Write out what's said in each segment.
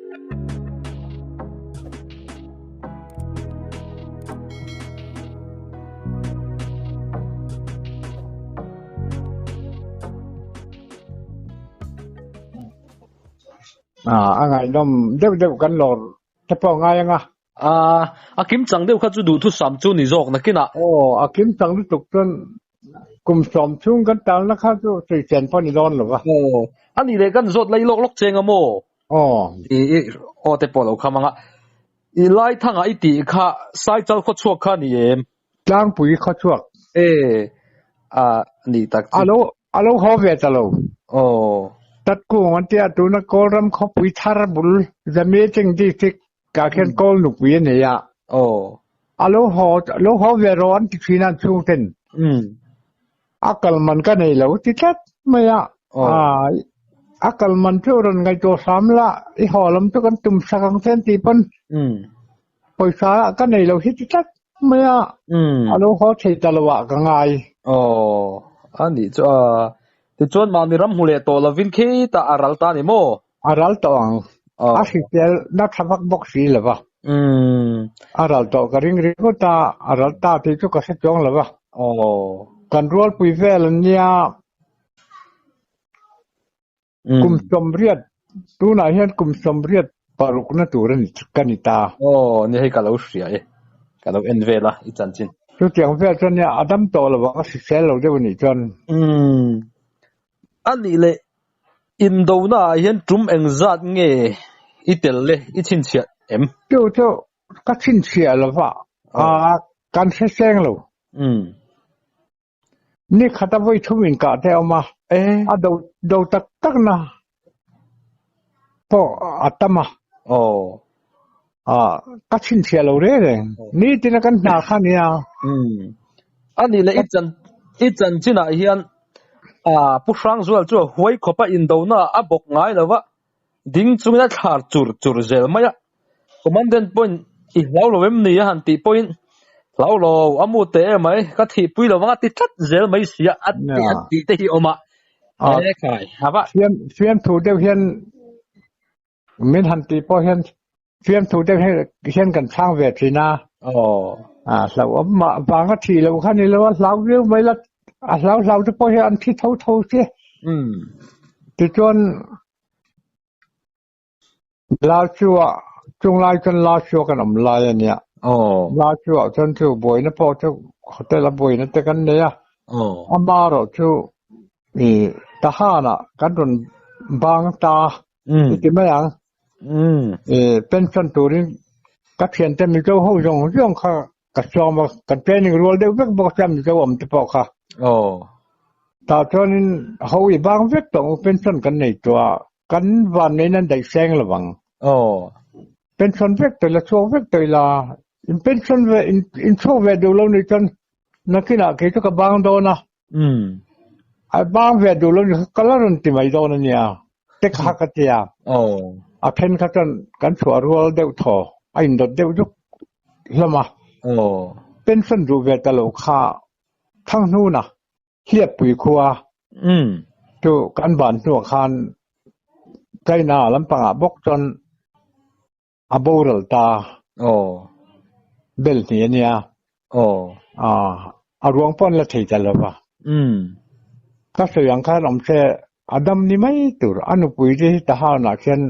A ngaihnawm deuh deuh kan lawr te pawh ngai ang a. A, a kim chang deuh kha chu duhthusam chu ni zawk nakinah. Aw, a kim chang lutuk chuan kum sawm chhung kan talna kha chu sawichen pawh ni dawn lo va. Aw, a nih leh kan zawt lai lawk lawk cheng a maw? Aw. I i aw te pawh lo kham ang a. I Laithanga i tih kha Saichal khawchhuak kha a ni em? Tlangpui khawchhuak. E, a ni tak chu. A lo a lo haw ve ta lo. Aw. Tatkung an tia tuna Kawlram khawpui thar bul Zameching district ah khian Kawl nupui a nei a. Aw. A lo haw lo haw ve rawh an ti thin a an chhungten. A kal man ka nei lo ti tlat mai a. Aw. A kal man chu rawn ngaihtuah hram la i haw lam chu kan tum sak ang che an ti pawn. Pawisa ka nei lo hi ti tlat mai a, a lo haw thei ta lo ah ka ngai. Aw, a nih chu a. Tichuan mahni ram hmu leh tawh lovin khitah a ral ta a ni maw? A ral tawh ang. A hrisel na tha vak bawk si lo va. A ral tawh ka ring ringawt a, a ral ta tih chu ka hre chuang lo va. Aw. Kan rualpui vel an nia. Kum sawmriat, tunah hian kum sawmriat parukna tur a ni ka ni ta. Aw, ni hei ka lo hria e, ka lo en vel a i chanchin. Chutiang vel chuan nia a dam tawh lo ang, a hrisel lo deuh a nih chuan. Umm, a nih leh indona ah hian tum engzat nge i tel le i chhinchhiah em? Chu chu ka chhinchhiah lo va, kan hre seng lo. Umm. Ni khat a vawi thum inkah te a awm a, a do do tak tak na pawh a tam a. Aw. Ah, ka chhinchhiah lo reng reng. Nitin a kan hna kha nia. Umm. A nih leh i chan i chanchinah hian ah Pu Hrangzual chu a huai khawp a indona a bawk ngai lo va, ding chungin a thlar chur chur zel mai a. Commandant pawhin i hlau lo em ni a han tih pawhin hlau lo a mu teh em mai ka thihpui lo vang a ti tlat zel mai si a a ti a tih te hi awm a he khai ha va. Fiam fiamthu deuh hian min han tih pawh hian fiamthu deuh hian kan chhang ve thin a. Aw. A hlauhawm mah vang a thih loh kha ni lo a hlau viau mai la a hlau hlau te pawh hian an thi tho tho che. Umm. Tichuan Lalchua chung lai chuan Lalchua kan awm lai a nia. Aw. Lalchua chuan chu buaina pawh chu hotel a buaina te kan nei a. Aw. Ama erawh chu i Tahan-ah kan rawn bang ta i ti mai ang. I pension turin ka thiante Mizo ho zawng zawng kha ka sawm a, kan training rual deuh vek bawk a Mizo awm te pawh kha. Aw. Tah chuanin ho i bang vek tawh ang u pension kan nei tawh a. Kan van nei nan daih seng lo vang. Aw. Pension vek tawh ila, chhuak vek tawh ila, in pension ve, in in chhuak ve duh lo nih chuan nakinah kei chu ka bang dawn a. Umm. A bang ve duh lo nih kha ka la rawn ti mai dawn a nia. Te kha ka ti a. Aw. A then kha chuan kan chhuah rual deuh thaw, a indawt deuh zuk hlawm a. Aw. Pension duh ve ta lo kha Thanghnuna Hliappui khua chu kan ban hnuah khan China lampangah bawk chuan a boral ta bel hnih a nia. A ruang pawh an la thei ta lo va. Ka sawi ang khan awm se a dam ni mai tur. A nupui te hi Tahan-ah khian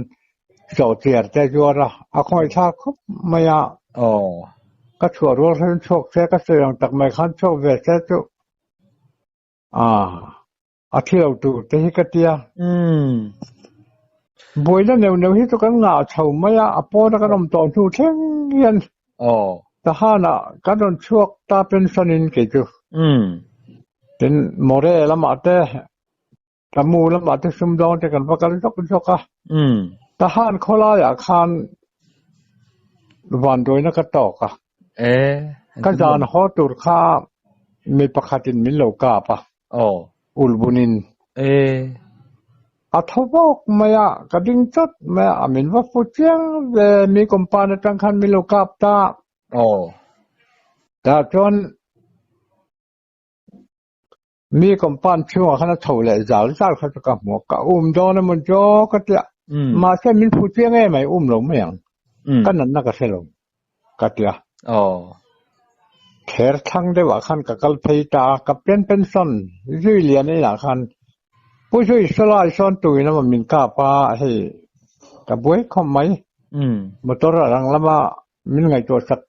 sawhchiar te a zuar a, a khawngaihthlak khawp mai a. Ka chhuah rual khan chhuak se ka sawi ang tak mai khan chhuak ve se chu Ah, a thi lo tur te hi ka tia. Umm. Buaina neuh neuh hi chu kan ngah chho mai a, a pawna kan awm tawh hnu thleng hian. Aw. Tahanah kan rawn chhuak ta pension in kei chu. Umm. Tin, More lamah te, Tamu lamah te sumdawng te kan va kal zawk zawk a. Umm. Tahan khawlaiah khan vanduaina ka tawk a. E. Ka zan haw tur kha mi pakhatin min lo kap a. Aw. Ulbunin. E. A tho bawk mai a, ka ding chawt mai a, min va fu chiang ve, mi compound atang khan min lo kap ta. Aw. Tah chuan mi compound chhungah khan a tho leh zal zal kha chu ka hmu a, ka um dawn emaw chaw ka tia. Mahse min phu chiang em ai um lo mai ang. Ka natna ka hre lo ka ti a. Ther thlang deuhah khan ka kal phei ta a, Captain Penson zui lian inah khan Pu Zui sawlai sawn tuin emaw min kap a, hei ka buai khawp mai. Motor a rang lama min ngaihtuah sak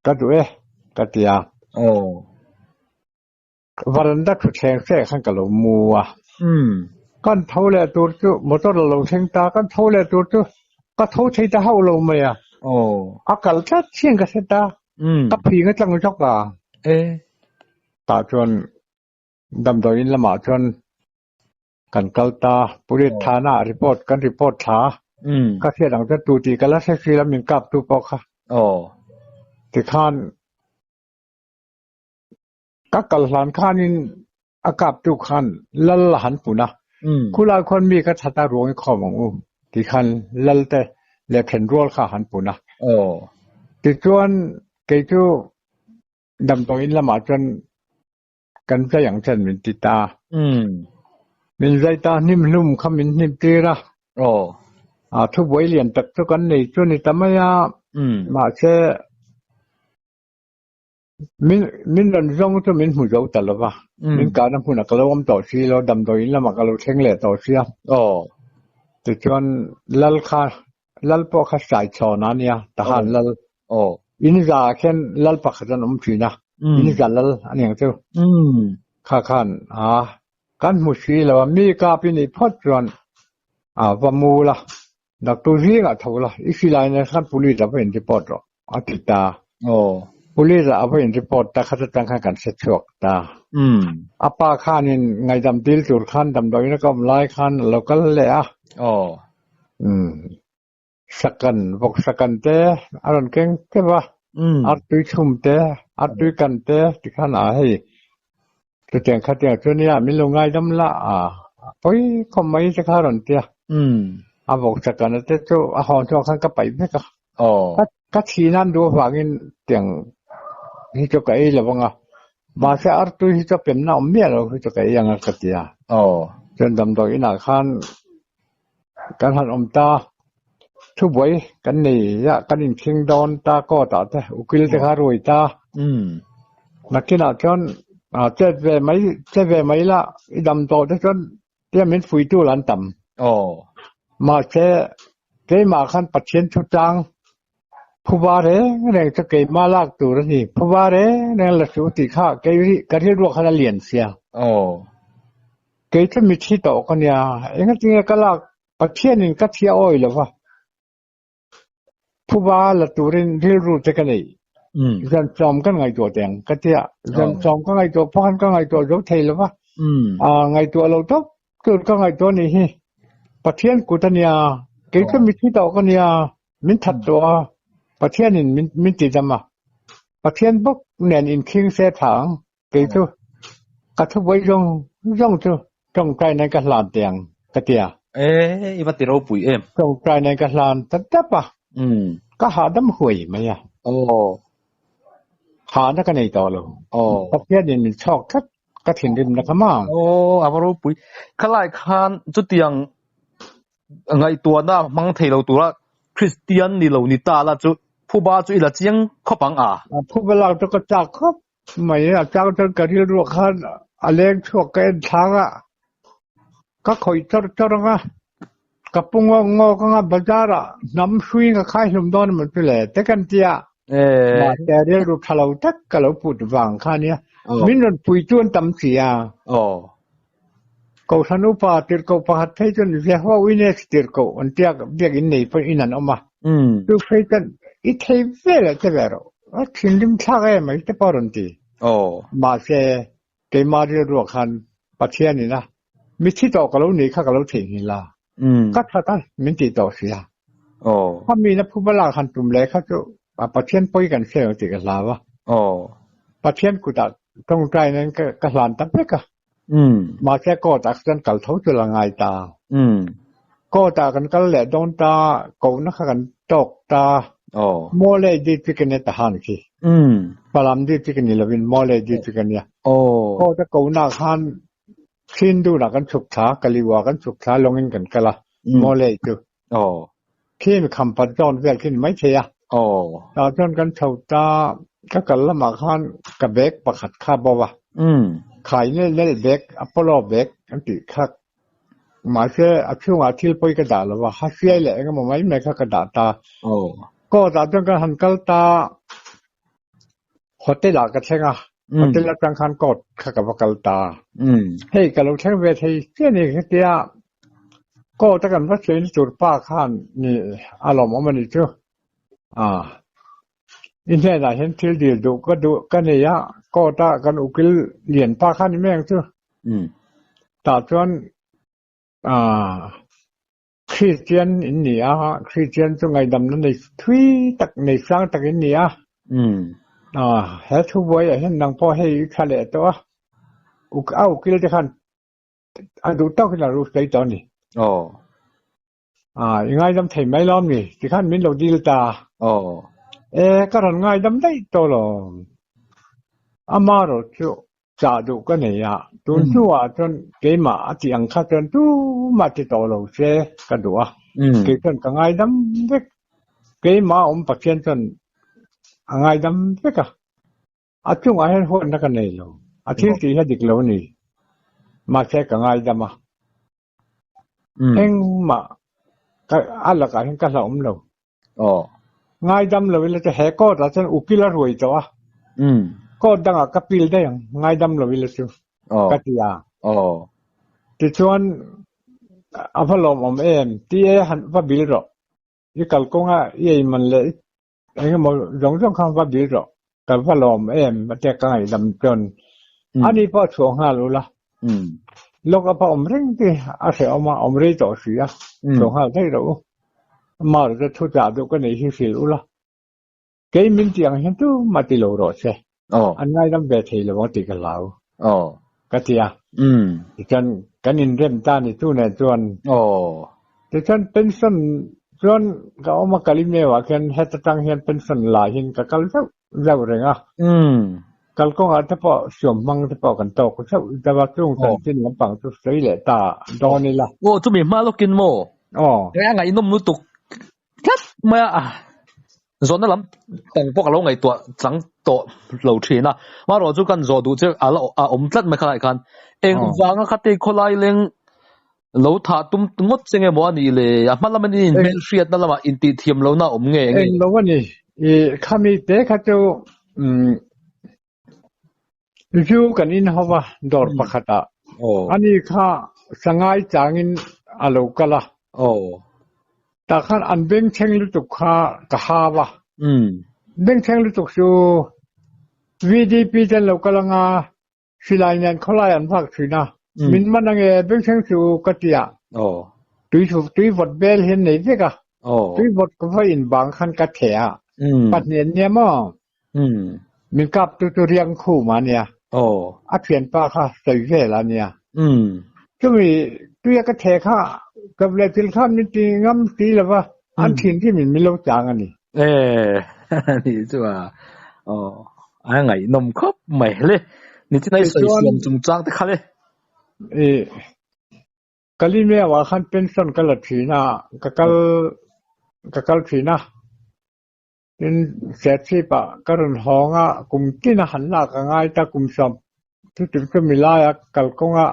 ka duh e ka ti a. Varanda thutthleng hreh khan ka lo mu a. Kan tho leh tur chu motor a lo thleng ta, kan tho leh tur chu ka tho thei ta hauh lo mai a. A kal tlat chiang ka hre ta. Ka phing a tlang zawk a. Tah chuan damdawiin lamah chuan kan kal ta, police thana ah report kan report thla a. Ka hriat ang chuan tu tih ka la hre si lo min kap tu pawh kha. Tikhan Ka kal hlan khanin a kaptu khan lal a han pun a, khulai khuan mi ka that a ruang i khawm ang u ti khan lal te leh thenrual kha a han pun a. Tichuan kei chu damdawiin lamah chuan kan zai ang chen min ti ta. Min zai ta hnim hlum kha min hnim tir a. Thubuai lian tak chu kan nei chu ni ta mai a, mahse Min min rawn zawng chu min hmu zo ta lo va, min kahna hmunah ka lo awm tawh si lo, damdawi in lamah ka lo thleng leh tawh sia. Tichuan lal kha, lal pawh kha sai chhawn a nia, tahan lal. In za ah khian lal pakhat an awm thin a, in za lal a ni ang chu. Kha khan a kan hmu si lo a, mi kap i nih phawt chuan a va mu la, Doctor zingah tho la, i silai nen khan police a va in report rawh a ti ta. Police ah a va in report ta kha chutang khan kan hre chhuak ta. A pa khanin ngaihdam dil tur khan damdawiin a ka awm lai khan a lo kal leh a. Sakan, vawk sakan te a rawn keng tep a, artui chhum te, artui kan te tikhan a hei Chutiang khatiang chu nia min lo ngaidam la a, pawi khawp mai te kha rawn ti a. A vawk chakana te chu a hawn chuan khan ka paih vek a. Ka thi nan duh avangin tiang hi chu ka ei lo ang a, mahse artui hi chu a pemna awm miah lo hi chu ka ei ang a ka ti a. Chuan damdawi inah khan kan han awm ta, thubuai kan nei a, kan inkhing dawn ta court ah te ukil te kha ruai ta. Nakinah chuan chet ve mai che ve mai la i dam tawh te chuan tia min fuitu la an tam. Mahse keimah khan Pathian thu tlang phuba reng reng chu keimah lak tur a ni, phuba reng reng la suh tih kha kei ka rilruah khan a lian sia. Kei chu mithi tawh ka nia, engatinge ka lak Pathianin ka thia awi lo va, phuba la turin rilru te ka nei. Zanchawm kan ngaihtuah teh ang ka tia, zanchawm ka ngaihtuah pawh khan ka ngaihtuah zo thei lo va, ngaihtuah lo tawp tur ka ngaihtuah nih hi. Pathian kut a nia, kei chu mithi tawh ka nia, min that tawh a, Pathianin min ti dam a, Pathian bawk nen inkhing se tha ang. Kei chu ka thubuai zawng zawng chu tawngtai nen ka hlan teh ang ka ti a. E, i va ti ropui em. Tawngtai nen ka hlan ta tap a. Ka hahdam huai mai a. Hahna ka nei tawh lo. Pathianin min chhawk tlat ka thinrimna kha ma. Aw, a va ropui. Khalai khan chutiang ngaihtuahna hmang thei lo tura Kristian ni lo ni ta la chu phuba chu i la chiang khawp ang a. Phuba lak chu ka chak khawp Mai a chang chuan ka rilruah khan a leng chhuak ka en thlang a, ka khawih chawr chawr ang a, ka pu ngawk ngawk ang a, bazar ah hnam hrui ka khai hlum dawn emaw chu le te kan ti a, mahse rilru tha lo tak ka lo put vang kha nia, min rawn pui chu an tam si a. Kohhran upa tirhkoh pakhat phei chuan Jehovah Witness tirhkoh an tia biakinn nei pawh in an awm a. Chu phei chuan i thei vel ah che ve rawh, a thinrim thlak em mai te pawh a rawn ti. Mahse, keimah rilruah khan Pathian in a mithi tawh ka lo nih kha ka lo theihnghilh a, ka that a min tih tawh si a. Kha mina phuba lak han tum leh kha chu Pathian pawi kan hre ang tih ka hlau a. Pathian kutah tawngtai nan ka hlan ta vek a. Mahse court ah chuan kal tho chu la ngai ta. Court ah kan kal leh dawn ta, kohna kha kan tawk ta. Mawlei district a nia ta han khi. Falam district a ni lovin Mawlei district a nia. Court a kohna khan Hrindu ah kan chhuk thla, Kaliwa kan chhuk thla lawngin kan kal a. Mawlei chu. Aw. Khi mi khampat zawn vel khi ni maithei a. Aw. Tah chuan kan chho ta, ka kal lamah khan ka bag pakhat kha bo a. Khai nel nel bag, Apollo bag an tih kha. Mahse a chhungah thil pawi ka dah lo a, ha hriai leh engemaw mai mai kha ka dah ta. Aw. Court ah chuan kan han kal ta. Hotel ah ka thleng a, hotel atang khan court kha ka va kal ta. Hei ka lo thleng ve thei chiah ni hetia court a kan va sawi na tur pa khan ni a lawmawm a nih chu. Ah i hnenah hian thil dil duh ka duh ka nei a, court a kan ukil lian pa khan ni mai ang chu. Tah chuan ah Kristian in ni a, Kristian chu ngaihdamna nei thui tak, nei sang tak in ni a. Ah, he thu buai ah hian nang pawh hei i tha leh tawh a. Uk a ukil te khan a duh tawk in a ru sawi tawh a ni. Aw. Ah, i ngaidam thei mai lo ami? Tikhan min lo dil ta. Aw. E, ka rawn ngaidam daih tawh lo. Amarawh chu Chah duh ka nei a, tun hnuah chuan keimah a tih ang kha chuan tumah ti tawh lo se ka duh a, kei chuan ka ngaidam vek. Keimah a awm Pathian chuan a ngaidam vek a, a chungah hian huatna ka nei lo, a thil tih hi a dik lo a ni, mahse ka ngaidam a, engmah a lakah hian ka hlauhawm lo. Aw. Ngaidam lo ila chu he court ah chuan ukil a ruai tawh a. Court dangah ka pil daih ang, ngaidam lo ila chu ka ti a. Aw. Tichuan a va lawmawm em, TA han va bil rawh. I kalkawnga i ei man leh eng emaw zawng zawng khan va bil rawh. Ka va lawm em a tia ka ngaihdam chuan ani pawh a chhuah nghal ula. Lawk a pa awm reng te a hrehawm a, awm rei tawh si a, chhuah nghal daih rawh u. Amah erawh chu thu chah duh ka neih hi hrilh ula. Kei min tih ang hian tumah ti lo rawh se. An ngaidam ve thei lo ang tih ka hlau. Ka ti a. Tichuan kan inrem ta ni tu nen chuan. Tichuan pension chuan ka awm a Kalimeu ah khian heta tang hian pension la hin ka kal zauh zauh reng a. Kalkawngah te pawh suam hmang te pawh kan tawk zauh zauh a, chung chanchin lampang chu sawi leh ta dawn ila. Aw chumi hma lawkin maw? Aw. A ngaihnawm lutuk tlat mai a, zawhna lam pang pawh ka lo ngaihtuah chang tawh lo thin a, amaherawhchu chu kan zawh duh che a la a awm tlat mai khalai khan engvanga khate khawlai leng lo thah tum ngawt che nge maw a nih le, a hma lama in hmelhriatna lamah intih thiam lohna a awm nge enge? Eng lo a ni, i khami te kha chu umm zu kan in ho va dawr pakhatah ani kha sangai changin a lo kal a. Tah khan an bengchheng lutuk kha ka hau a. Bengchheng lutuk chu VDP te an lo kal anga silai nen khawlai an vak thin a. Min man ange bengchheng chu ka ti a. Tui vawt bel hi an nei vek a. Tui vawt ka va in bang khan ka theh a. Pahnih an nia maw? Min kap tu chu riang khum a nia. A thianpa kha sawi vel a nia. Chumi tuia ka theh kha kap leh thil khan min ti ngam si lo va, an thin hi min min lo chang a ni. E ni chu a aw a ngaihnawm khawp mai le. Nichin ai sawi siam chungchang te kha le. E Kalimeu ah khan pension ka la thin a, ka kal ka kal thin a. Tin, Serchhip-ah ka rawn hawng a, kum tin a han lak a ngai ta, kum sawm chuti chu milaia kalkawnga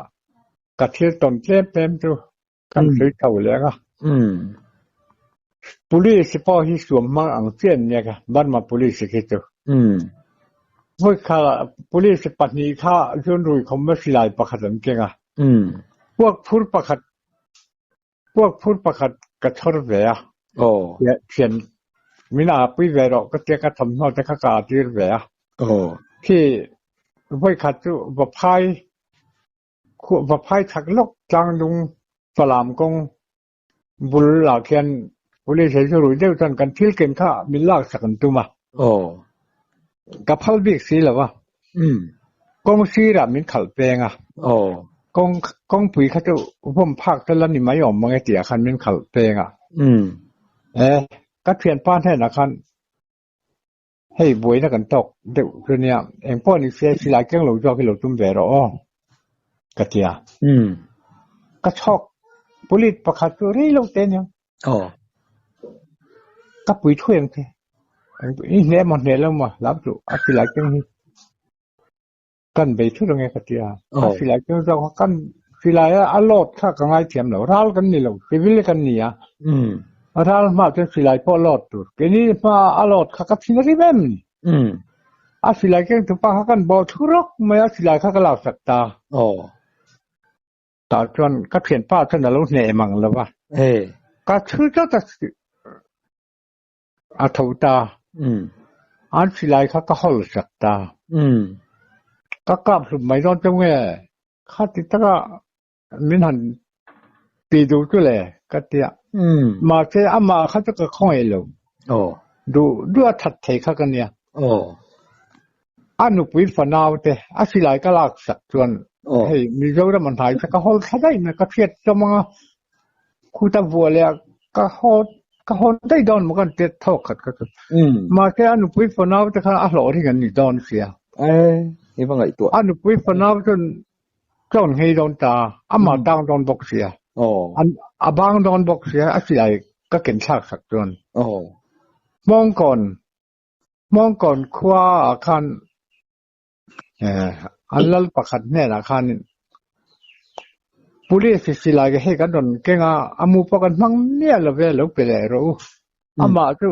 ka thil tawn tlem tlem chu kan hrui tho leng a. Police pawh hi suam hmang ang chiah an nia kha, Burma Police khi chu. Vawikhat Police pahnih kha zunrui khawmna silai pakhat an keng a, puak phur pakhat Puak phur pakhat ka chhawr ve a, thian min a pui ve rawh ka tia ka thawmhnaw te kha ka a tir ve a. Khi vawikhat chu Vaphai Vaphai chhak lawk tlanglung Falam kawng bul ah khian police he chu rui deuh chuan kan thil ken kha min lak sak an tum a. Ka phal bik si lo a. Kawng sirah min khalh peng a. Kawng kawngpui kha chu vawm phak te la ni mai awm mang e tih ah khan min khalh peng a. E, ka thianpa hnenah khan hei buaina kan tawk deuh chu nia, eng pawh ni se silai keng lo zawk hi lo tum ve rawh aw ka ti a. Ka chhawk. Police pakhat chu rei lo te nia. Aw. Ka pui thuai ang che. I hneh maw hneh lo maw lam chu a silai keng hi. Kan bei thut ange ka ti a. A silai keng zawk kha kan silai a a load kha ka ngaithiam lo. Ral kan ni lo, civil kan ni a. Ral hmaah chuan silai pawh load tur. Keini hma a load kha ka thin a rim em ni. A silai keng tupa kha kan bawh thu rawk mai a, silai kha ka lak sak ta. Tah chuan ka thianpa chuan a lo hneh mang lo va. Ka chhul chawt a A tho ta. An silai kha ka hawl sak ta. Ka kap hlum mai dawn cheu nge? Khati taka min han ti duh chu le ka ti a. Mahse amah kha chu ka khawngaih lo. Duh duh a that thei kha ka nia. A nupui fanau te a silai ka lak sak chuan hei Mizoram a hnai kha ka hawl thla daih mai ka hriat chawm anga khuta vuah leh ka haw ka hawn daih dawn maw kan tia thawk khat kha chu. Mahse a nupui fanau te kha a hlawh ring an ni dawn sia. I va ngaihtuah. A nupui fanau chuan chawn nghei dawn ta amah tang dawn bawk sia. A bang dawn bawk sia a silai ka ken thlak sak chuan. Hmawngkawn Hmawngkawn khua ah khan an lal pakhat hnenah khan Police hi silai hei kan rawn keng a, a mu pawh kan hmang miah lo ve, lo pe leh rawh u. Amah chu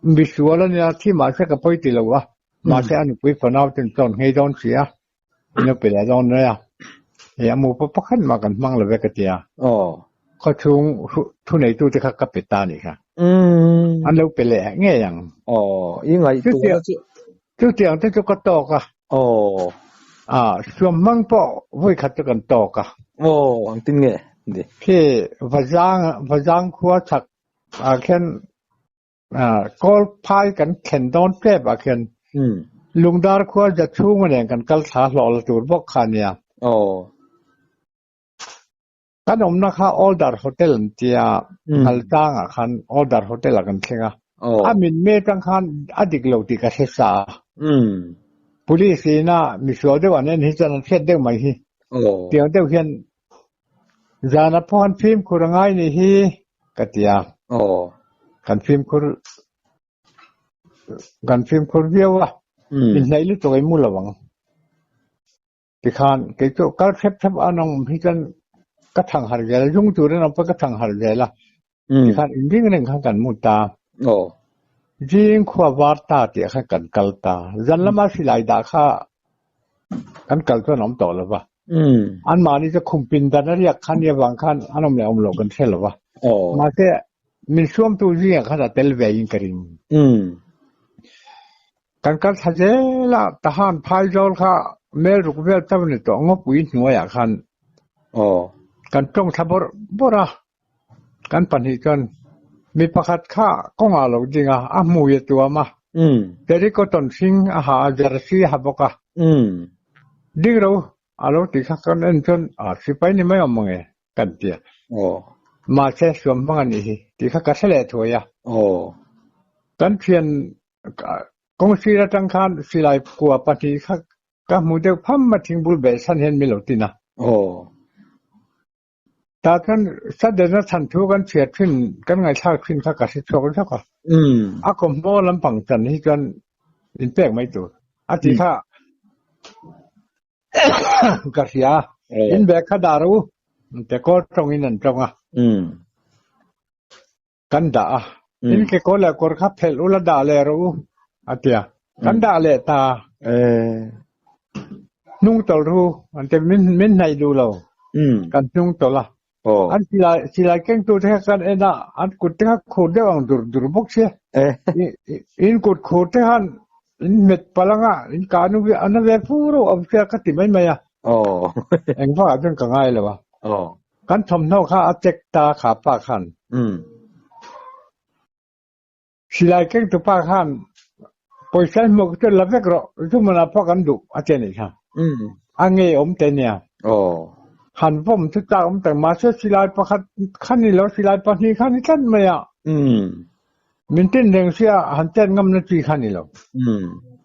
misual a nia, thi mahse ka pawi ti lo a, mahse a nupui fanau ten chawn nghei dawn si a, in lo pe leh dawn mai a. Hei a mu pawh pakhat mah kan hmang lo ve ka ti a. Khawchhung thuneitute kha ka pe ta a nih kha. An lo pe leh ngei ang. Aw, i ngaihtuahna chu. Chutiang te chu ka tawk a. Aw. A, suamhmang pawh vawi khat chu kan tawk a. Aw, engtin nge ni? Khi Vazang, Vazang khua chhak ah khian Kawl phai kan thlen dawn tep ah khian Lungdar khua za chhunga nen kan kal thla hlawh la tur bawk kha a nia. Aw. Kan awmna kha Oldar Hotel an tia, Ngaltangah khan Oldar Hotel ah kan thleng a. A min me tang khan a dik lo tih ka hre sa a. Police ina misual deuh an en hi chuan an hriat deuh mai hi. Tiang deuh hian zana pawh an fimkhur a ngai nih hi ka ti a. Kan fimkhur kan fimkhur viau a. Inhnaih lutuk a i mu lo ang. Tikhan kei chu kal hrep hrep a an awm hi chuan ka thang har zel a, zung turin an awm pawh ka thang har zel a. Tikhan inring reng khan kan mu ta. Zing khua var ta tih ah khan kan kal ta. Zan lama silai dah kha kan kal chuan a awm tawh lo va. Anmahni chu khum pindan a riak khan nia vang khan an awm leh awm loh kan hre lo va. Mahse min suamtu zingah khan a tel ve in ka ring. Kan kal thla zel a, Tahan phaizawl kha mel ruk vel chauh a ni tawh, ngawpui hnuaiah khan kan tawng thla bawrh bawrh a, kan pahnih chuan mi pakhat kha kawngah a lo ding a, a hmui a tuam a, terrycotton hring a ha a, jersey a ha bawk a, ding ro a lo tih kha kan en chuan a sipai ni mai awm ange kan ti a, mahse suam hmang a nih hi tih kha ka hre leh thuai a, kan thian Kawngsir atang khan silai kua pahnih kha ka hmu deuh pham a thingbul beh san hian min lo tin a. Tah chuan Sudden-a chhan thu kan chhiar thin, kan ngaihthlak thin kha ka hre chhuak zawk a. A kawmhmaw lampang chan hi chuan in pek mai tur a tih kha ka hria a. In bag kha dah rawh u, te kawl tawngin an tawng a. Kan dah a, in kekawr leh kawr kha phelh ula dah leh rawh u, a ti a. Kan dah leh ta. Hnung tawlh ru, an ti, min hnaih duh lo. Kan hnung tawlh a. An silai, silai kengtu te kha kan en a, an kut te kha khur deuh ang dur dur bawk sia. In kut khur te khan in hmet palh anga, in kah nu a na ve fu reuh awm sia ka ti mai mai a. Engvakah chuan ka ngai lo a. Kan thawmhnaw kha a check ta kha pa khan. Silai kengtu pa khan pawisa i hmuh chu la vek rawh, zumana pawh kan duh a ti a nih kha. A ngei awm te nia. Han vawm chu chak awm tak mahse silai pakhat kha ni lo silai pahnih kha ni tlat mai a. Min tin reng sia han chet ngamna chi kha ni lo.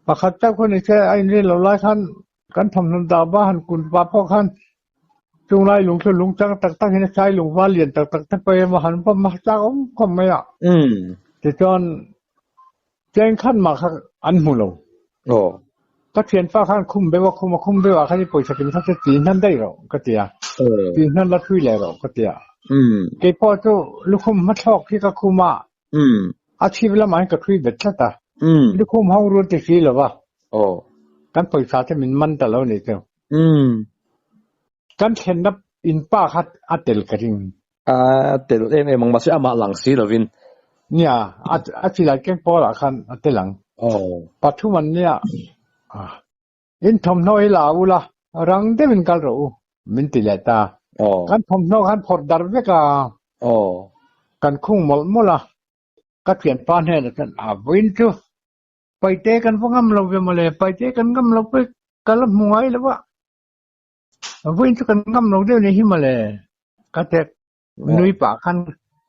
Pakhat chauh kha ni se a inrin lo lai khan kan thawmhnaw dah ba han kun pa pawh khan. Chung lai lung chu lung chang tak tak hian sai lung val lian tak tak te pawh emaw han vawm a chak awm khawp mai a. Tichuan cheng khat mah kha an hmu lo. Ka thianpa khan khum beuh a khum a, khum beuh ah khan i pawisa kim kha chu ti hnan daih rawh ka ti a, ti hnan la thui leh rawh ka ti a. Keipawh chu lukhum hmathlawk hi ka khum a, a chhip lamah hian ka thui bet tlat a, lukhum hawng rul ti si lo va, kan pawisa te min man ta lo ni chu. Kan thlenna in pa kha a tel ka ring. A tel em em ang, mahse amah lang si lovin. Nia, a silai keng pawlah khan a tel ang. Pathum an nia, in thawmhnaw hi la u la, rang deuhin kal rawh u, min ti leh ta. Kan thawmhnaw khan phawrh darh vek a, kan khung mawlh mawlh a, ka thianpa hnenah chuan a vawiin chu Paite kan va ngam lo ve mawle, paite kan ngam lo pawh ka la hmu ngai lo a, vawiin chu kan ngam lo deuh ni hi mawle, ka tek nui pah khan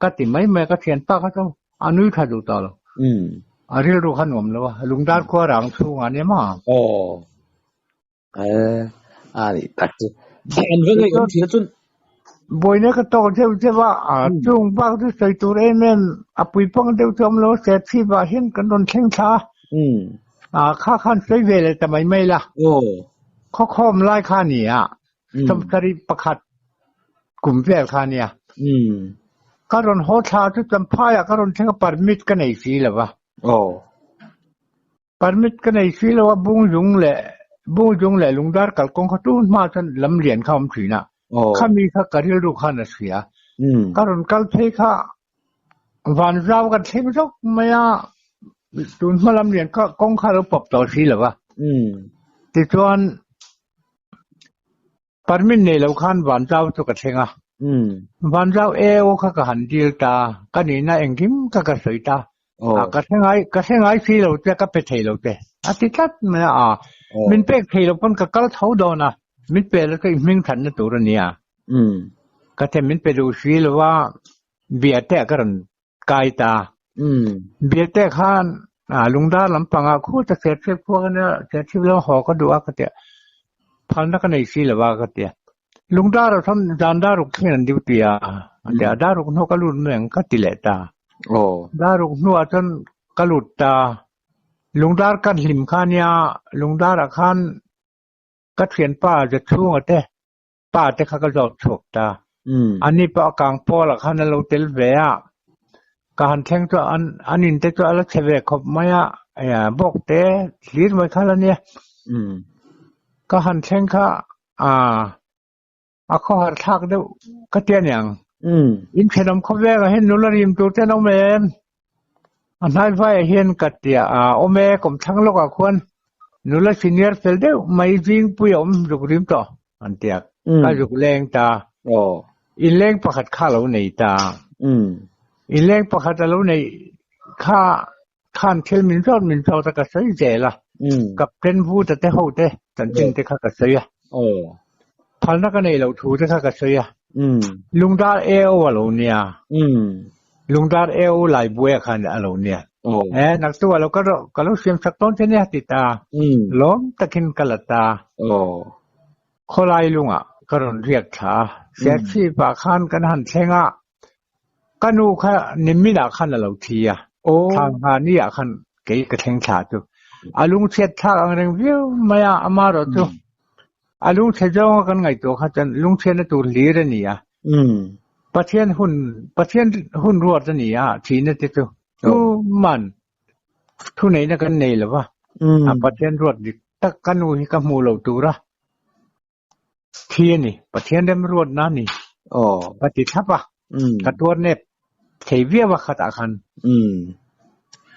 ka ti mai mai a, ka thianpa kha chu a nui tha duh tawh lo, a rilru kha nuam lo a, lungdar khua rang chhungah nia maw? Aw, a nih tak chu. An va ngaih awm thin a chun. Buaina ka tawk deuh deuh a, chung bak chu sawi tur em em a puipang deuh chu awm lo a, Serchhip ah hian kan rawn thleng thla a, kha khan sawi ve leh ta mai mai la. Khawkhawm lai kha a ni a, sawmsarih pakhat kum vel kha a nia. Ka rawn haw thla chu Champhai ah ka rawn thleng a, permit ka nei si lo va. Permit ka nei si lo a, Bungzung leh Bungzung leh Lungdar kalkawng kha tun hma chuan lam lian kha a awm thin a, khami kha ka rilru khan a hria. Ka rawn kal phei kha Vanzau kan thleng zawk mai a, tun hma lam lian kha kawng kha a lo pawp tawh si lo va. Tichuan Permit nei lo khan Vanzau chu ka thleng a, Vanzau AO kha ka han dil ta, ka nihna engkim kha ka sawi ta, ka hre ngai ka hre ngai si lo che, ka pe thei lo che a ti tlat mai a, min pek thei lo pawn ka kal tho dawn a, min pe la chu i hming thatna tur a nia, ka the min pe duh si lo a, bia te ah ka rawn kai ta. Biate khan lungdar lampangah khu ta Serchhip khua ka nia, Serchhip lam haw ka duh a ka tia, phalna ka nei si lo a ka tia. Lungdar ah chuan zan daruk thleng an duty a, a tia, daruk hnu ka lut mai ang ka ti leh ta. Daruk hnuah chuan ka lut ta. Lungdar ka hlim kha nia, lungdar ah khan ka thianpa Zachhunga te pa te kha ka zawt chhuak ta. Ani pawh a kang pawl ah khan a lo tel ve a, ka han thleng chu an an in te chu a la chhe ve khawp mai a, bawk te hlir mai kha la nia. Ka han thleng kha a khawhar thlak deuh ka ti aniang. In thenawm khawvengah hian nula rim tur te an awm em? A hnaivaiah hian ka tia a awm e, kawmthlang lawkah khuan nula senior fel deuh mai zingpui a awm zuk rim tawh an ti a, ka zuk leng ta. Inleng pakhat kha a lo nei ta. Inleng pakhat a lo neih kha khan thil min zawt min zawt a ka sawi zel a, Captain Vuta te ho te chanchin te kha ka sawi a, phalna ka neih loh thu te kha ka sawi a, Lungdar AO a lo nia. Lungdar eu lai buai khan a lo nia. E naktu a lo ka ro ka lo siam sak tawn che nia ti ta. Lawm takin ka la ta. Khawlai lungah ka rawn riak thla a. Serchhip ah khan kan han thleng a. Ka nu kha nimin ah khan a lo thi a. Thla ni ah khan kei ka thleng thla chu. A lungchhiat thlak ang reng viau mai a, amarawh chu a lungchhe zawnga kan ngaihtuah kha chuan lungchhiatna tur hlir a ni a. Pathian hun Pathian hun ruat a ni a, thihna te chu tuman thuneihna kan nei lo va, a Pathian ruat dik tak ka nu hi ka hmuh loh tura thi a ni, Pathian remruatna a ni ka ti thlap a, ka tuar nep thei viau a khatah khan.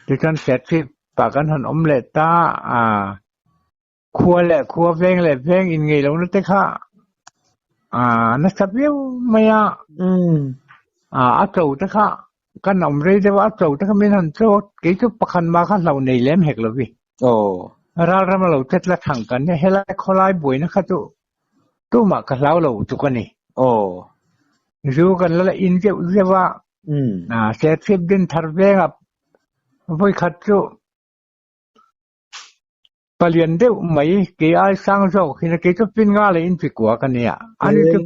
Tichuan Serchhip ah kan han awm leh ta a. Khua leh khua veng leh veng in ngei lohna te kha nasa viau mai a, a cho te kha kan awm rei deuh a, a cho te kha min han cho kei chu pakhat mah kha hlauh nei lem hek lovi. Ral ram a lo chet la thang kan nia, helai khawlai buaina kha chu tumah ka hlau lo tuk a ni. Zu kan la la in zeuh zeuh a, Serchhip Dinthar vengah vawikhat chu. Palian deuh mai kei ai sang zawk hin a kei chu pin nga leh in pikua ka nia ani chu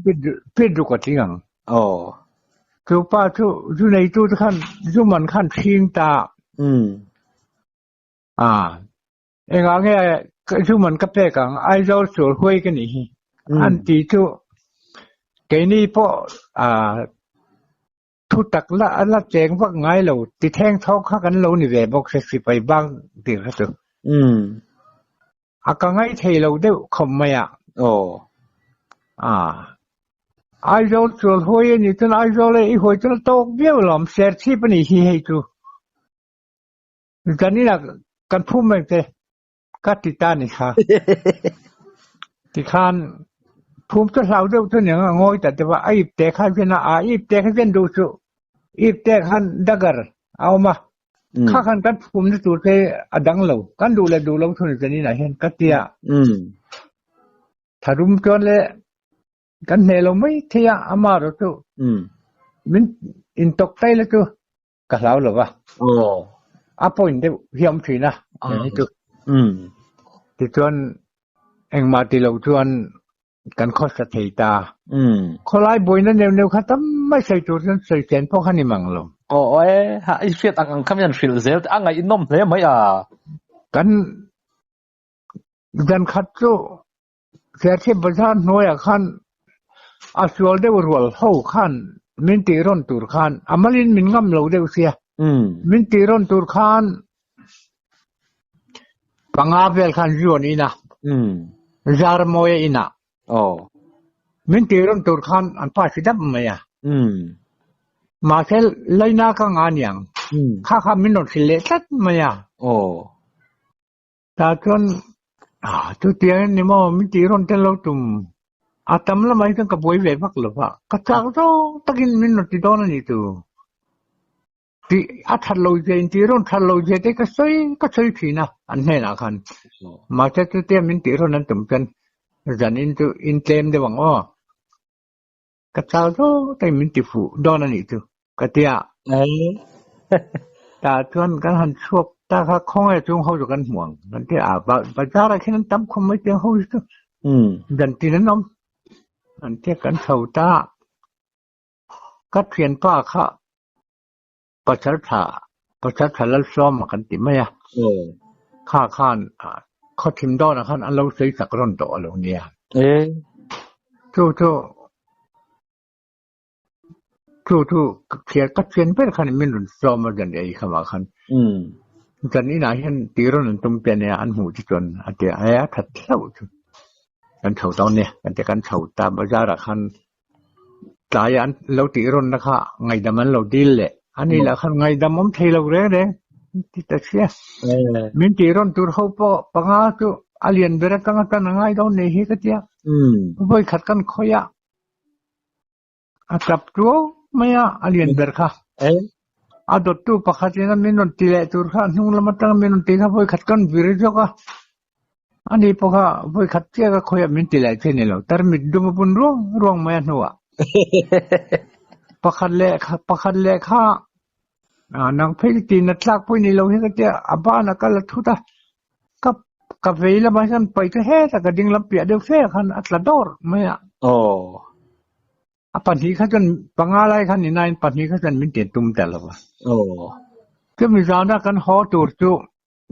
pit ruk a tling ang. Aw. Chu pa chu zu neitu te khan zu man khan hring ta. Umm. A engah nge zu man ka pek ang Aizawl sual huai ka nih hi an ti chu keini pawh a Thu tak la a la cheng vak ngai lo, ti thleng thawk kha kan lo ni ve bawk se sipai bang tih kha chu. Umm. A ka ngaih thei lo deuh khawp mai a. Aw. A. Aizawl chual huai a nih chuan Aizawl e i huai chuan a tawk viau alawm, Serchhip a nih hi hei chu. Zaninah kan phum reng che. Ka ti ta ni kha. Tikhan phum chu hlau deuh chu niang a ngawi ta deuh a, a ip te kha zen a, a ip te kha zen duh chu ip te khan dagger a awm a, kha khan kan phum na tur te a dang lo, kan duh leh duh lo thun zanin ah hian ka ti a. Tharum chuan le kan hneh lo mai thei a, ama erawh chu min intawk tai la chu Ka hlau lo va. Aw. A point deuh hi a awm thin a, heng hi chu. Umm. Tichuan engmah ti lo chuan kan khawsa thei ta. Umm. Khawlai buaina neuh neuh kha tam mai sawi tur chuan sawi chen pawh kha ni mang lo. Aw e, ha i hriat ang ang kha mian hrilh zel te a ngaihnawm hle mai a. Kan zan khat chu Serchhip bazar hnuaiah khan a sual deuh rual ho khan min tih rawn tur khan a malin min ngam lo deuh sia. Min tih rawn tur khan panga vel khan zuan in a, Zarmawia inah min tih rawn tur khan an pa si dap mai a. Mahse Laina ka nga niang kha kha min rawn hrilh leh tlat mai a. Tah chuan ah chutiang in ni maw min tih rawn tel lo tum a tam lamah hi chuan ka buai ve vak lo va, ka chak zawng takin min rawn ti dawn a ni chu. Tih a that lo zia in tih rawn that lo zia te ka sawi ka sawi thin a an hnenah khan. Mahse chutia min tih rawn an tum chuan zan in chu in tlem deuh ang aw. Ka chau zawng takin min ti fuh dawn a nih chu ka ti a. Tah chuan kan han chhuak ta kha khawnge chung ho chu kan hmu ang kan ti a, bazar ah khian an tam khawm mai tiang ho hi chu dan tin an awm an tia kan chho ta a, ka thianpa kha pasal tha pasal tha Lalsawma kan ti mai a, kha khan khaw thim dawnah khan an lo sawi chak rawn tawh a lo nia. Chu chu chu chu ka thian ber khan min rawn sawm a zan ei khamah khan zan inah hian tih rawn an tum te ania an hmuh te chuan a ti a, a that hlauh chu kan chho dawn nia kan ti kan chho ta bazar ah khan Tlai an lo tih rawnna kha ngaihdam an lo dil leh. Ani lah khan ngaihdam awm thei lo reng reng ti ta sia. Min tih rawn tur ho pawh panga chu a lian ber atanga tan a ngai dawn nei hi ka tia. Vawi khat kan khawi a, a tap tuau mai a, a lian ber kha. A dawttu pakhat in a min rawn ti leh tur kha hnung lam atanga min rawn ti kha vawi khat kan vir zawk a. Ani pawh kha vawi khat chiah ka khawiah min ti leh che ni lo, tarmit dum a bun ruang ruang mai a hnuah. Pakhat leh pakhat leh kha nang phei chu tina tlak pawh i ni lo hi ka tia, a banah ka la thut a, ka ka vei lamah hian paih chu hetah ka ding lam piah deuh fe khan a tla dawr mai a. Aw. A pahnih kha chuan panga lai khan ni nain pahnih kha chuan min tian tum ta lo va. Aw. Chumi zana kan haw tur chu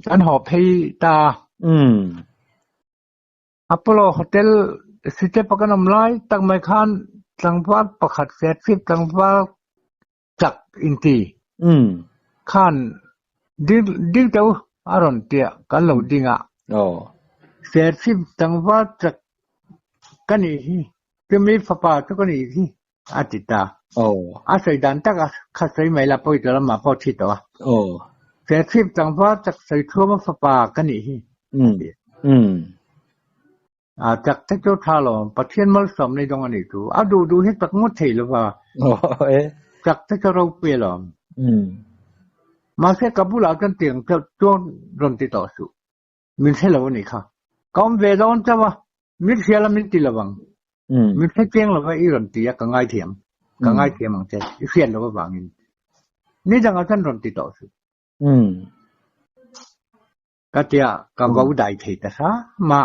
Kan haw phei ta. Umm. Apollo Hotel sitep a kan awm lai tak mai khan tlangval pakhat Serchhip tlangval chak inti Umm. khan ding ding teh u a rawn tia kan lo ding a. Aw. Serchhip tlangval chak ka nih hi, chumi fapa chu ka nih hi A ti ta. Aw. A sawi dan tak a kha sawi mai la pawi tawh lamah pawh thi tawh a. Aw. Serchhip tlangval chak sawi thuam a fapa ka nih hi. Umm. Umm. A chak te chu tha lo, Pathian malsawm nei dawng a nih chu. A duh duh hi chak ngawt thei lo va. Aw e. Chak te chu ropui alawm. Umm. Mahse ka bulah chuan tiang chuan rawn ti tawh suh. Min hre lo a nih kha. Ka awm ve dawn chauh a, min hria la min ti lo ang. Min hre chiang lo va i rawn ti a, ka ngaithiam. Ka ngaithiam ang che, i hriat loh avangin. Ni dangah chuan rawn ti tawh suh. Ka tia ka vo dai thei ta hram a.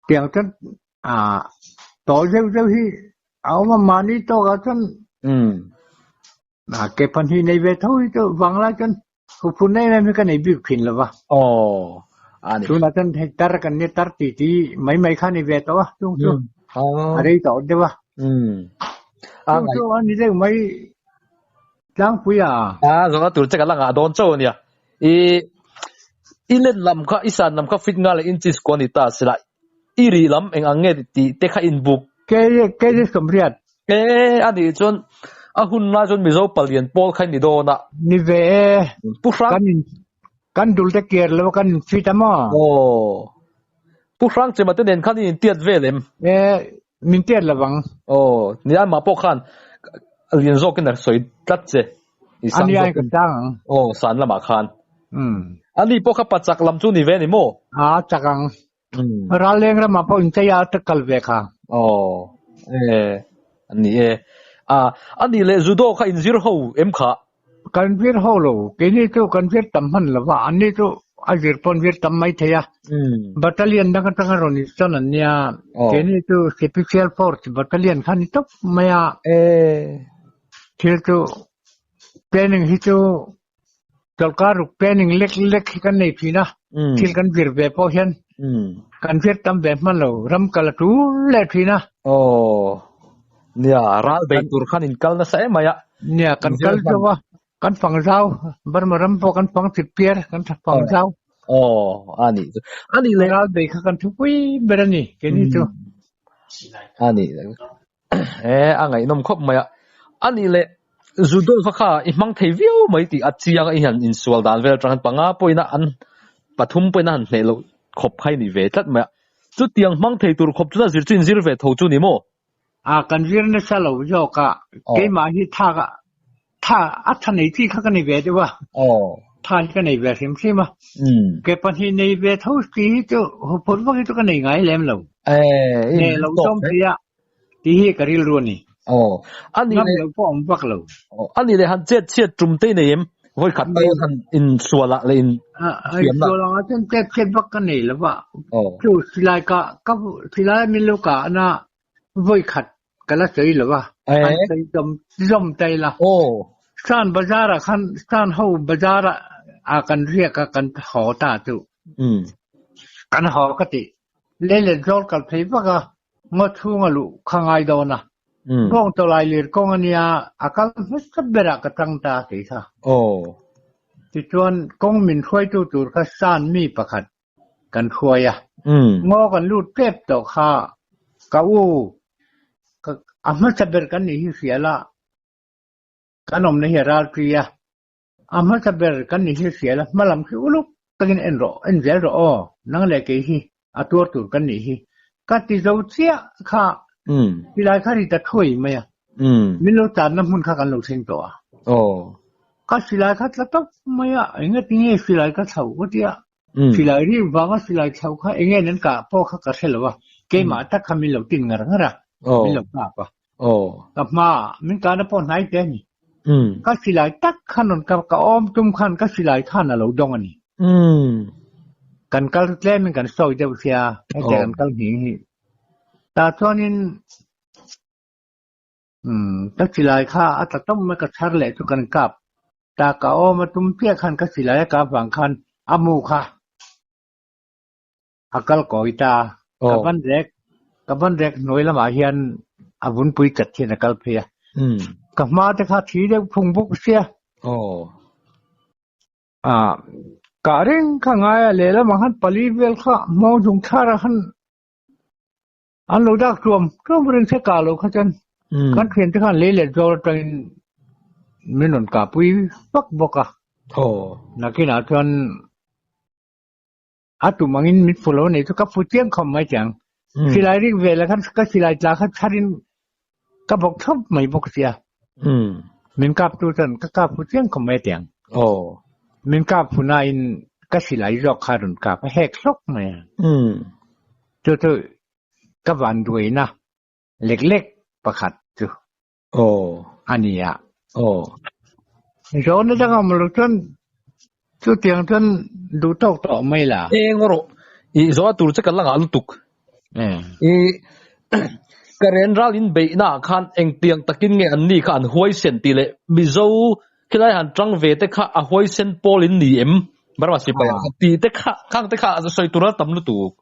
Tiang chuan tawh zeuh zeuh hi a awm a, mahni tawkah chuan ke pahnih nei ve tho hi chu vanglai chuan huphun em em hi ka nei bik thin lo va. Tunah chuan hei tar kan nia tar ti ti mai mai kha ni ve tawh a chung chu a rei tawh deuh a. Chung chu a ni deuh mai Tlangpui a. A zawhna tur che ka la ngah dawn chauh a nia. I i len lam kha i san lam kha fit nga leh inches ko a ni ta sela i ri lam eng ang nge tih te kha inbuk. Kei kei chu sawmriat. E a nih chuan a hun lai chuan Mizo palian pawl kha i ni dawn a. Ni ve e. Pu Hrang. Kan in kan dul te kiar lo a kan in fit a maw? Aw. Pu Hrang Chema te nen khan i intiat vel em? E Min tiat lo vang. Aw, nia amah pawh khan lian zawkin a sawi tlat che. I sang zawkin. Ania ka chang ang. Aw, san lamah khan. Umm. Ani pawh kha pachak lam chu ni ve ni maw? A, chak ang. Umm. Ralleng ramah pawh inchei a ta kal ve kha. Aw, e, ani e. A, ani leh judo kha inzir ho em kha? Kan vir ho lo, keini chu kan vir tam hman lo va, anni chu a zir pawn vir tam mai thei a. Battalion dang atanga rawn insawn an nia, keini chu Special Force Battalion kha ni tawp mai a. Thil chu training hi chu chawlhkar ruk training lek lek hi kan nei thin a, thil kan vir ve pawh hian kan vir tam ve hman lo, ram kal a tul leh thin a. Nia, ral bei tur khan in kal nasa em mai a. Nia, kan kal zauh a, kan fang zau, Burma ram pawh kan fang chip piar, kan fang zau. Aw, a nih chu. A nih le. Ral bei kha kan thupui ber a ni, keini chu. A nih le. E, a ngaihnawm khawp mai a. A nih le, judo kha kha i hmang thei viau mai tih a chiang a, i han insual dan vel atang hian panga pawhin a an pathum pawhin a han hneh loh khawp kha i ni ve tlat mai a. Chutiang hmang thei tur khawp chuan a zir chu inzir ve tho chu ni maw? A kan zir nasa lo zawk a, keimah hi tha ka tha a tha nei chi kha ka nei ve deuh a, tha hi ka nei ve hrim hrim a, ke pahnih nei ve tho si hi chu huphurh vak hi chu ka nei ngai lem lo, nei lo zawm thei a tih hi ka rilru a ni, ngam lo pawh awm vak lo. A nih leh han chet chhiat tum te i nei em? Vawi khat tal han insual ah leh in thiam na. Insual ang ah chuan chet chhiat vak ka nei lo va, chu silai ka ka silai a min lo kah na vawi khat ka la sawi lo va, an sawi zawm zawm ta ila. Stan bazar ah khan Stan ho bazar ah kan riak a kan haw ta chu. Kan haw ka tih lei let zawl kal phei vak a ngaw chhung a luh kha ngai dawn a. Kawng tawlai lir kawng a nia, a kal hmasa berah ka tang ta tih kha. Tichuan kawng min hruaitu tur kha San mi pakhat kan hruai a. Ngaw kan lut tep tawh kha ka u a hmasa ber kan nih hi hria la, kan awmna hi a ralṭi a. A hmasa ber kan nih hi hria la, hma lam khi uluk takin en rawh, en zel rawh aw, nang leh kei hi a tuar tur kan nih hi. Ka ti zo chiah kha tilai kha ri ta thuai mai a, min lo tanna hmun kha kan lo thleng tawh a. Ka silai kha tla tawp mai a, engatinge silai ka thlauh ka ti a, silai ri vanga silai thlauh kha enge nan kah pawh kha ka hre lo a, keimah tak kha min lo tin ngar ngar a, min lo kap a. Ka hma min kahna pawh hnai te a ni. Ka silai tak khan rawn ka ka awm tum khan ka silai khan a lo dawng a ni. Kan kal tlemin kan sawi deuh sia, hetiang kan kal nghing hi. Tah chuanin ka silai kha a tla tawp mai ka chhar leh chu kan kap. Ta ka awm a tum chiah khan ka silai a kap vang khan a mu kha a kal kawi ta. Ka ban rek ka ban rek hnuai lamah hian a vunpui chat hian a kal phei a. Ka hma te kha thi deuh phung bawk sia. Kah reng kha ngai a lehlamah khan pali vel kha hmawng chung thlarah khan An lo dak tuam tuam reng che kah lo kha chuan kan thian te khan lei let zawr atangin min rawn kah pui vak bawk a. Nakinah chuan a tum angin min fu lo a nih chu ka fu chiang khawp mai chiang. Silai rik ve leh khan ka silai tla kha chharin ka bawk thlawp mai bawk sia. Min kap tu chuan ka kap fu chiang khawp mai tiang. Min kap fu nain ka silai zawk kha rawn kap a hek hlawk mai a. Chu chu ka van duaina lek lek pakhat chu a ni a. Zawhna dang awm lo chuan Chutiang chuan duh tawk tawh mai la. Eng rawh i zawh a tur che ka la ngah lutuk. I Karen ral in beihna ah khan engtiang takin nge an ni kha an huaisen tih leh Mizo khilai han tang ve te kha a huaisen pawl in ni em? Burma sipai ah khan tih te kha khang te kha sawi tur a tam lutuk.